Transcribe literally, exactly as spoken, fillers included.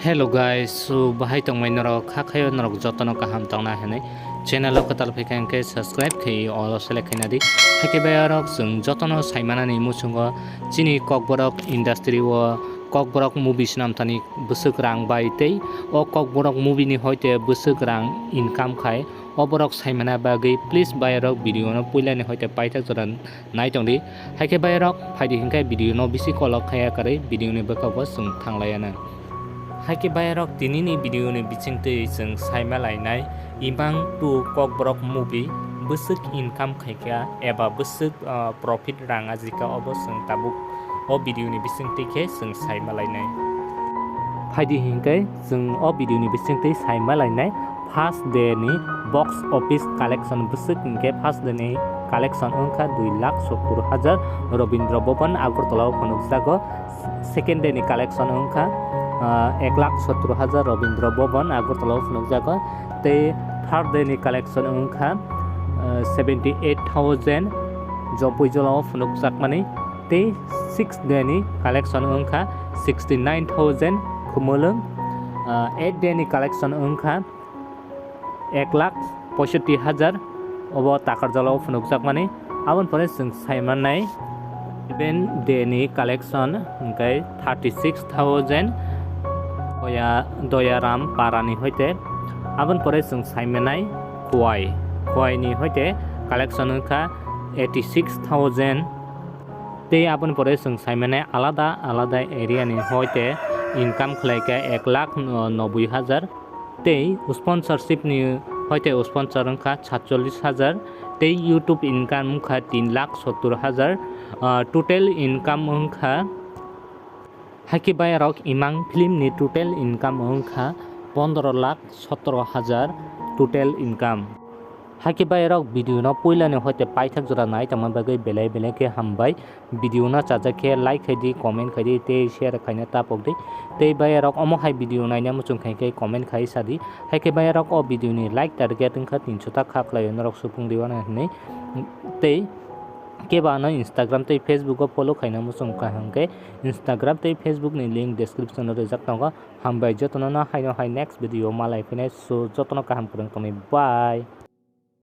Hello guys, so bahai tongmai norok, kha khayo norok jotono kaham tongna hinwi channel o kwtal phaikha hinkhe subscribe khai all o select khaina di. Haikhe bayarok chwng jotono saimanani muchungo chini Kokborok industry o Kokborok movie swnamthani bwswk rang bai tei o Kokborok movie ni hoite bwswk rang income khai o borok saimana bagwi please bayarok video no puilani hoite paithak jora nai tongdi. Haikhe bayarok phaidi hinkhe video no bisi kolok khaya kwrwi video ni bwkha bo chwng thanglaiya na. Haikhe bayarok tini ni video ni bisingtwi chwng saima lainai Imang two Kokborok movie bwswk income khaikha eba bwswk, ah, profit rang ajika obo chwng tabuk o video ni bisingtwi khe chwng saima lainai. Phaidi hinkhe chwng o video ni bisingtwi saima lainai first day ni box office collection bwswk hinkhe first day ni collection wngkha dui lakh sottur hajar Rabindra Bhavan Agartala o phunukjago. Second day ni collection wngkha, ah, ek lakh sottur hajar Rabindra Bhavan Agartala o phunukjago. Tei third day ni collection wngkha, ah, seventy eight thousand Jompuijala o phunukjakmani. Tei sixth day ni collection wngkha sixty nine thousand Khumulwng. Ah, eighth day ni collection wngkha ek lakh poisotti hajar obo Takarjala o phunukjakmani. Aboni pore chwng saimanai seventh day ni collection hwnkhe thirty six thousand Doya, Doyaram Parani hoite. Aboni pore chwng saimanai Khowai, Khowai ni hoite collection wngkha eighty six thousand. Tei aboni pore chwng saimanai alada alada area ni hoite income khlaikha ek lakh noboi hajar. Tei sponsorship ni hoite sponsor wngkha satchollish hajar. Tei YouTube income wngkha tin lakh sottur hajar. Ah, total income wngkha, haikhe bayarok Imang film ni total income wngkha pondro lakh sotro hajar total income. Haikhe bayarok video no puilani hoite paithak jora nai tongma bagwi belai belai khe hambai. Video no chajak khe like khai di, comment khai di tei share khaina tapok di. Tei bayarok omo hai video naina muchung khai khe comment khai sa di. Haikhe bayarok o video ni like target wngkha tinso ta kha khlaio norok supung di uanw hinwi. Tei kebo ano Instagram tei Facebook o follow khaina muchung kha hwnkhe Instagram tei Facebook ni link description o rijak tongo. Hambai jotono no haino hai next video malai phinai, so jotono kaham kwrwng tongwi bye.